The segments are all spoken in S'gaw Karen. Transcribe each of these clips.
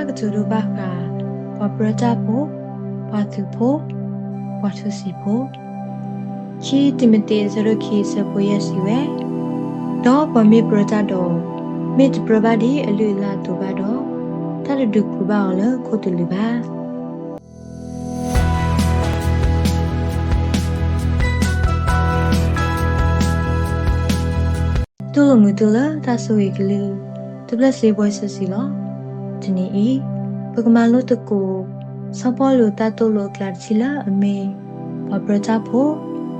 တၢ်ကတိၤဒိဘၣ်ဃး ပှၤပြၢတၢ်ဖိ, ပှၤသုးဖိ, ပှၤထူစံာ်ဖိ. ခံတံၤမသ့း အဆၢဒိၣ်ခံ အဆၢဖိယဲၢ်စံးဝဲ, ဒီးပှၤမ့ၢ်ပြၢတၢ်ဒီး, မ့ၢ်တပြၢဘၣ်ဒ်အလုၢ်အလၢ်အသိးဘၣ်ဒီး, တၢ်တဒုးကူးဘၣ်အီၤလၢခိၣ်တလုာ်ဘၣ်. တူၢ်လိာ်မုာ်သုလၢတၢ်ဆိၣ်ဂ့ၤကလုၢ်, တဖျၢၣ်စ့ဘှဲစဲစံလီၤ. တနံၤအံၤ, ပကမၤလိသကိး စီၤပီလူးတၢ်သိၣ်လိအကျါတထံၣ်လၢအမ့ၢ် ပှၤပြၢတၢ်ဖိ,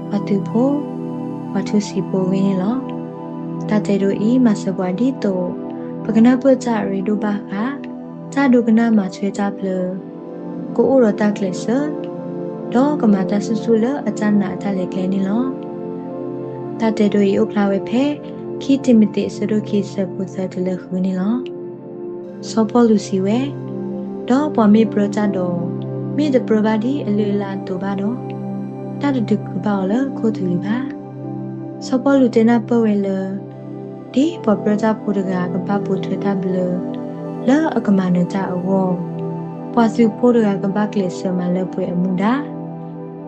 ပှၤသုးဖိ, ပှၤထူစံာ်ဖိအဂ့ၢ်န့ၣ်လီၤ. တၢ်တဲဒိအံၤ မၤစၢၤပှၤဒ်သိး ပကနၢ်ပၢၢ်တၢ်အရ့ဒိၣ်ဘၣ်ဃး တၢ်ဒိကနၣ်မၤထွဲတၢ်ဘျၢ, ကအိၣ်ဒီးတၢ်ကျဲးစၢး, ဒီးကမၤတၢ်ဆူၣ်ဆူၣ်လၢအတၢ်နာ်အတၢ်လဲၤကျဲန့ၣ်လီၤ. တၢ်တဲဒိအံၤအိၣ်ဖျါဝဲဖဲ ခံတံၤမသ့း အဆၢဒိၣ်ခံ အဆၢဖိသၢတုၤလၢဃုန့ၣ်လီၤ. စီၤပီလူးစံးဝဲ, ဒီးပှၤမ့ၢ်ပြၢတၢ်ဒီး, မ့ၢ်တပြၢဘၣ်ဒ်အလုၢ်အလၢ်အသိးဘၣ်ဒီး, တၢ်တဒုးကူးဘၣ်အီၤလၢခိၣ်တလုာ်ဘၣ်. စီၤပီလူးတဲနၢ်ပၢၢ်ဝဲလၢ ဒ်ပှၤပြၢတၢ်ဖိတဂၤကဘၣ်ပိာ်ထွဲတၢ်ဘျၢ လၢအကမၤနၢၤတၢ်အဂီၢ်, ပှၤသုးဖိတဂၤကဘၣ်ကျဲးစၢးမၤလၢပှဲၤအမူဒါ,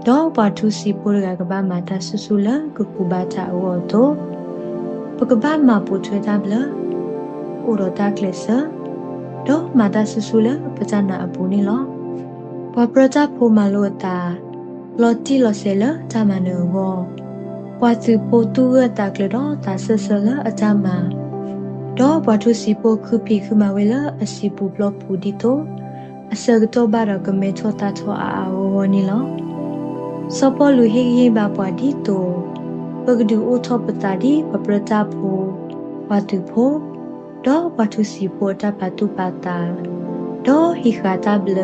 ဒီးပှၤထူစံာ်ဖိတဂၤကဘၣ်မၤတၢ်ဆူၣ်ဆူၣ်လၢကကူးဘၣ်တၢ်အဂီၢ်အသိး, ပကဘၣ်မၤပိာ်ထွဲတၢ်ဘျၢ, အိၣ်ဒီးတၢ်ကျဲးစၢး, ဒီးမၤတၢ်ဆူၣ်ဆူၣ်လၢပတၢ်နာ်အပူၤန့ၣ်လီၤ. ပှၤပြၢတၢ်ဖိမၤလိအသး, လီၤတံၢ်လီၤဆဲးလၢတၢ်မၤနၢၤအဂီၢ်, ပှၤသုးဖိသူၣ်ဂၢၢ်သးကျၢၤဒီးသးစၢၢ်ဆၢလၢအတၢ်မၤ, ဒီးပှၤထူစံာ်ဖိခုဖံးခုမၤဝဲလၢအစံာ်ပူၤပျီပူၤဒ်သိး အဆၢကတီၢ်ဘၣ်ဒီးကမဲထီၣ်သၣ်ထီၣ်အါအါဂီၢ်ဂီၢ်န့ၣ်လီၤ. စီၤပီလူးဟ့ၣ်ဂံၢ်ဟ့ၣ်ဘါပှၤဒ်သိး ပကဒုးအိၣ်ထီၣ်ပသးဒ်ပှၤပြၢတၢ်ဖိ, ပှၤသုးဖိ, ဒီးပှၤထူစံာ်ဖိအတၢ်ပာ်သူၣ်ပာ်သး, ဒီးဟံးဃာ်တၢ်ဘျၢ,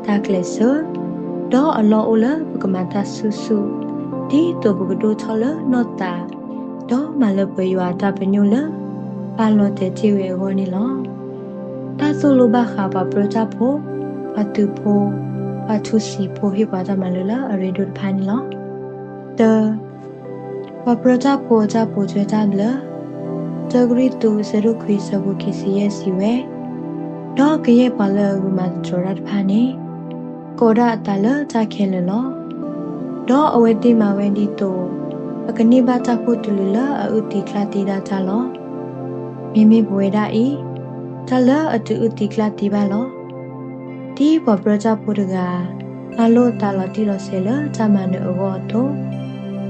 တၢ်ကျဲးစၢး, ဒီးအလီၢ်အိၣ်လၢပကမၤတၢ်ဆူၣ်ဆူၣ်, ဒ်သိးပကဒိၣ်ထီၣ်လၢနီၢ်သး, ဒီးမၤလၢပှဲၤယွၤအတၢ်ပညိၣ်လၢ ပာ်လီၤတဲာ်တ့ၢ်ဝဲအဂီၢ်န့ၣ်လီၤ. တၢ်သိၣ်လိဘၣ်ဃးပှၤပြၢတၢ်ဖိ, ပှၤသုးဖိ, ပှၤထူစံာ်ဖိဟ့ၣ်ပှၤတၢ်မၤလိလၢအရ့ဒိၣ်တဖၣ်န့ၣ်လီၤ. တၢ, ပှၤပြၢတၢ်ဖိအတၢ်ပိာ်ထွဲတၢ်ဘျၢ, တၢကရံၣ်သူး အဆၢဒိၣ်ခွံ အဆၢဖိခံဆံယဲၢ်စံးဝဲ, ဒီးကယဲၢ်ပှၤလၢအဂုာ်မၤသတြီၤတၢ်တဖၣ်န့ၣ် ကီးဒၣ်အသးလၢတၢ်ခဲလၢာ်လီၤ. ဒီးအဝဲသ့ၣ်မၤဝဲဒ်သိး အကန့ၢ်ဘၣ်တၢ်ခိၣ်တလုာ်လၢအအုၣ်သံကျၣ်သံဒၣ်တၢ်လီၤ. မ့မ့ၢ်ပဝဲဒၣ်အံၤ, တၢ်လၢအတအုၣ်သံကျၣ်သံဘၣ်လီၤ. ဒ်ပှၤပြၢတၢ်ဖိတဂၤ မၤလိအသးလီၤတံၢ်လီၤဆဲးလၢတၢ်မၤနၢၤအဂီၢ်အသိး,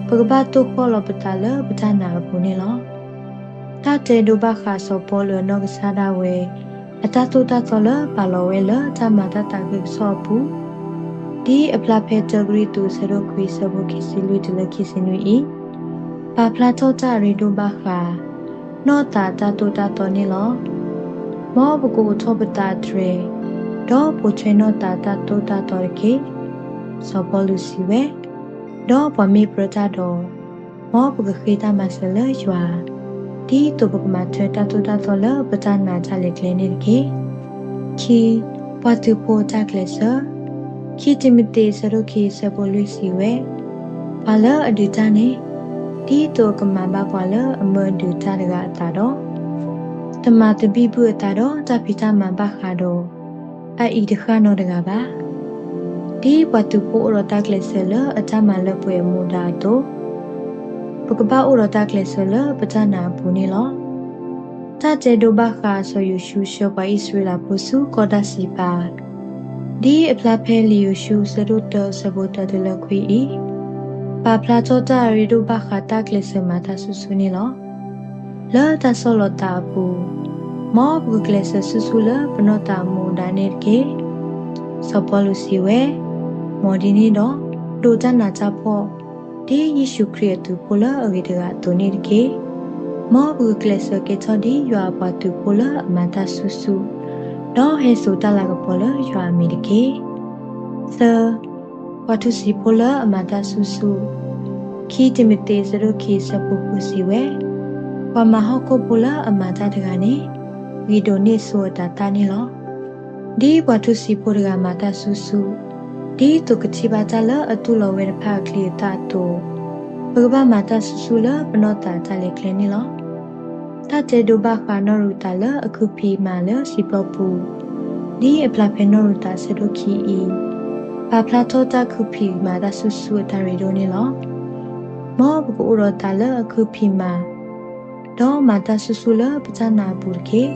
ပကဘၣ်သိၣ်ဃီၣ်လီၤပသးလၢပတၢ်နာ်အပူၤန့ၣ်လီၤ. တၢ်တဲဒိဘၣ်ဃးစီၤပီလူးအနီၢ်ကစၢ်ဒၣ်ဝဲ အတၢ်သိၣ်တၢ်သီလၢပာ်လီၤဝဲလၢတၢ်မၤတၢ်သးခုကစီၣ်အပူၤ, ဒ်အဖျါဖဲတၢကရံၣ်သူး အဆၢဒိၣ်ခွံ အဆၢဖိခံဆံလွံၢ်တုၤလၢခံဆံနွံအံၤ, ပာ်ဖျါထီၣ်တၢ်အရ့ဒိၣ်ဘၣ်ဃး နီၢ်သးအတၢ်သိၣ်တၢ်သီန့ၣ်လီၤ. မ်ပကအိးထီၣ်ပသးအတြဲၤ, ဒီးပိာ်ထွဲနီၢ်သးအတၢ်သိၣ်တၢ်သီတက့ၢ်. စီၤပီလူးစံးဝဲ, ဒီးပှၤမ့ၢ်ပြၢတၢ်ဒီး, မ်ပကဃ့တၢ်မၤစၢၤလၢယွၤ, ဒ်သိးပကမၤထွဲတၢ်သိၣ်တၢ်သီလၢပတၢ်နာ်တၢ်လဲၤကျဲန့ၣ်တက့ၢ်. ခံ, ပှၤသုးဖိအတၢ်ကျဲးစၢး, ခံတံၤမသ့း အဆၢဒိၣ်ခံ အဆၢဖိလွံၢ်စံးဝဲ, ပှၤလၢအဒုးတၢ်န့ၣ်, ဒ်သိးအကမၤဘၣ်ပှၤလၢအမၢအဒုးတၢ်တဂၤအသးဒီး, တမၤသဘံၣ်ဘုၣ်အသးဒီးတၢ်ဖံးတၢ်မၤဘၣ်ဃးဒီး အအံၤတဃၣ်နီတဂၤဘၣ်. ဒ်ပှၤသုးဖိအိၣ်ဒီးတၢ်ကျဲးစၢးလၢအတၢ်မၤလၢပှဲၤအမူဒါအသိး, ပကဘၣ်အိၣ်ဒီးတၢ်ကျဲးစၢးလၢပတၢ်နာ်အပူၤန့ၣ်လီၤ. တၢ်တဲဒိဘၣ်ဃးစီၤယိၤၡူဆှၢပှၤအံၣ်စရ့လးဖိဆူကီၢ်တၢ်စံးပာ်, ဒ်အဖျါဖဲလံာ်ယိၤၡူ အဆၢဒိၣ်တၢ အဆၢဖိတၢတုၤလၢခွံအံၤ, ပာ်ဖျါထီၣ်တၢ်အရ့ဒိၣ်ဘၣ်ဃးတၢ်ကျဲးစၢးမၤတၢ်ဆူၣ်ဆူၣ်န့ၣ်လီၤ. လၢတၢ်ဆီၣ်လီၤသးအပူၤ, မ်ပကကျဲးစၢးဆူၣ်ဆူၣ်လၢပနီၢ်သးအမူအဒါန့ၣ်တက့ၢ်. စီၤပီလူးစံးဝဲ, မ်ဒ်န့ၣ်ဒီး, ဒိးတၢ်နးတၢ်ဖှီၣ်, ဒ်ယ့ၣ်ၡူးခရံာ်အသုးဖိလၢအဂ့ၤတဂၤအသိးန့ၣ်တက့ၢ်. မ်ပကကျဲးစၢးကဲထီၣ်ဒ်ယွၤအပှၤသုးဖိလၢအမၤတၢ်ဆူၣ်ဆူၣ်, ဒီးဟဲစိာ်တၢ်လၤကပီၤလၢယွၤအမံၤတက့ၢ်. သၢ, ပှၤထူစံာ်ဖိလၢအမၤတၢ်ဆူၣ်ဆူၣ်, ခံတံၤမသ့း အဆၢဒိၣ်ခံ အဆၢဖိဃုစံးဝဲ, ပှၤမၤဟီၣ်ခိၣ်ဖိလၢအမၤတၢ်တဂၤန့ၣ်, ဂံၢ်ဒိးန့ၢ်စိအတၤသၣ်န့ၣ်လီၤ. ဒ်ပှၤထူစံာ်ဖိတဂၤမၤတၢ်ဆူၣ်ဆူၣ်, ဒ်သိးကထံၣ်ဘၣ်တၢ်လၢအတူၢ်လိာ်ဝဲတဖၣ်အချံအသၣ်အသိး, ပကဘၣ်မၤတၢ်ဆူၣ်ဆူၣ်လၢပနီၢ်သးအတၢ်လဲၤကျဲန့ၣ်လီၤ. တၢ်တဲဒိဘၣ်ဃးနီၢ်ရူၤသးလၢအခုဖံးမၤလၢစံာ်ပျီပူၤ, ဒ်အပျၢ်ဖဲနီၣ်ရူၤသးအဆၢဒိၣ်ခံအံၤ, ပာ်ဖျါထီၣ်တၢ်ခုဖံးမၤတၢ်စုဆူအတၢ်ရ့ဒိၣ်န့ၣ်လီၤ. မ်ပကအိၣ်ဒီးသးလၢအခုဖံးမၤ, ဒီးမၤတၢ်စုဆူလၢပတၢ်နာ်အပူၤတက့ၢ်.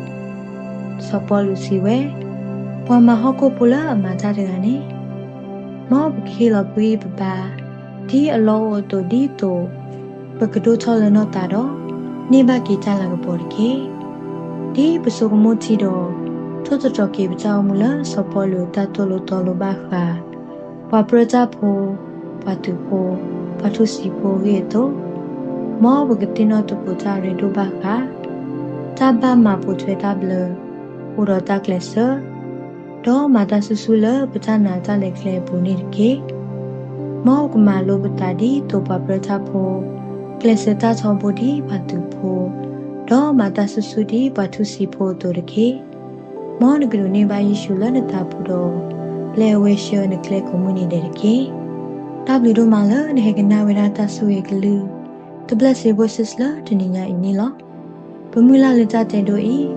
စီၤပီလူးစံးဝဲ, ပှၤမၤဟီၣ်ခိၣ်ဖိလၢအမၤတၢ်တဂၤန့ၣ်, မ်ပကဟ့ၣ်လီၤကွံပဘါ, ဒ်အလီၢ်အိၣ်အသိးဒ်သိး ပကဒိၣ်ထီၣ်လၢနီၢ်သးဒီး န့ၢ်ဘၣ်က့ၤတၢ်လၤကပီၤတက့ၢ်. ဒ်ပဆိကမိၣ်ထံဒီး ထိၣ်သတြီၤက့ၤပတၢ်အိၣ်မူလၢစီၤပီလူးအတၢ်သိၣ်လိသီလိဘၣ်ဃး ပှၤပြၢတၢ်ဖိ, ပှၤသုးဖိ, ပှၤထူစံးဖိအဂ့ၢ်အသိး, မ်ပကသ့ၣ်နီၣ်သကိးတၢ်ရ့ဒိၣ်ဘၣ်ဃး တၢ်ဘၣ်မၤပိာ်ထွဲတၢ်ဘျၢ, အိၣ်ဒီးတၢ်ကျဲးစၢး ဒီးမၤတၢ်စုဆူလၢပတၢ်နာ်တၢ်လဲၤကျဲအပူၤန့ၣ်တက့ၢ်. မ်ပကမၤလိပသးဒ်သိးပှၤပြၢတၢ်ဖိ, ကျဲးစၢးတၢ်ထီဘိဒ်ပှၤသုးဖိ, ဒီးမၤတၢ်စုဆူဒ်ပှၤထူစံးဖိအသိးတက့ၢ်. မ်နကဒိးန့ၢ်ဘၣ်ယ့ၣ်ၡူးလၢနသးပူၤဒီး ပျဲအဝဲဆှၢနကျဲကိးမုၢ်နံၤဒဲးတက့ၢ်. တၢ်ဘျုးဒိၣ်မးလၢနဟဲကနၣ်ဝဲဒၣ်တၢ်ဆိၣ်ဂ့ၤကလုၢ်, The Blessed Voices လၢတနံၤညါအံၤန့ၣ်လီၤ. ပမုၢ်လၢ်လၢတၢ်တဲဒိအံၤ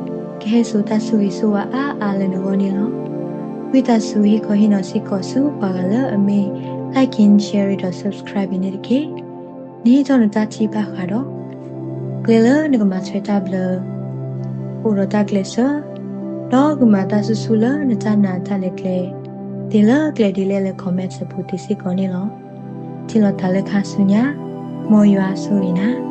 ကဟဲစိာ်တၢ်ဆိၣ်ဂ့ၤဆိၣ်ဝါအါအါလၢနဂီၢ်န့ၣ်လီၤ. ဝံသးစူၤဟ့ၣ်ခီဟ့ၣ်နီၤစ့ၢ်ကီးဆူပှၤဂၤလၢအမ့ၢ် like and share ဒီး subscribe အံၤန့ၣ်တက့ၢ်. နဟ့ၣ်ထီၣ်နတၢ်ထံၣ်ဘၣ်ဃးဒီး ကျဲလၢနကမၤထွဲတၢ်ဘျၢ, အိၣ်ဒီးတၢ်ကျဲးစၢး, ဒီးကမၤတၢ်စုဆူလၢနတၢ်နာ်တၢ်လဲၤကျဲ, သ့ၣ်လၢကျဲဒ်လဲၣ်လၢ comment အပူၤသ့စ့ၢ်ကီးန့ၣ်လီၤ. ထံၣ်လိာ်သးလၢခါဆူညါ, မ်ယွၤဆိၣ်ဂ့ၤနၤ.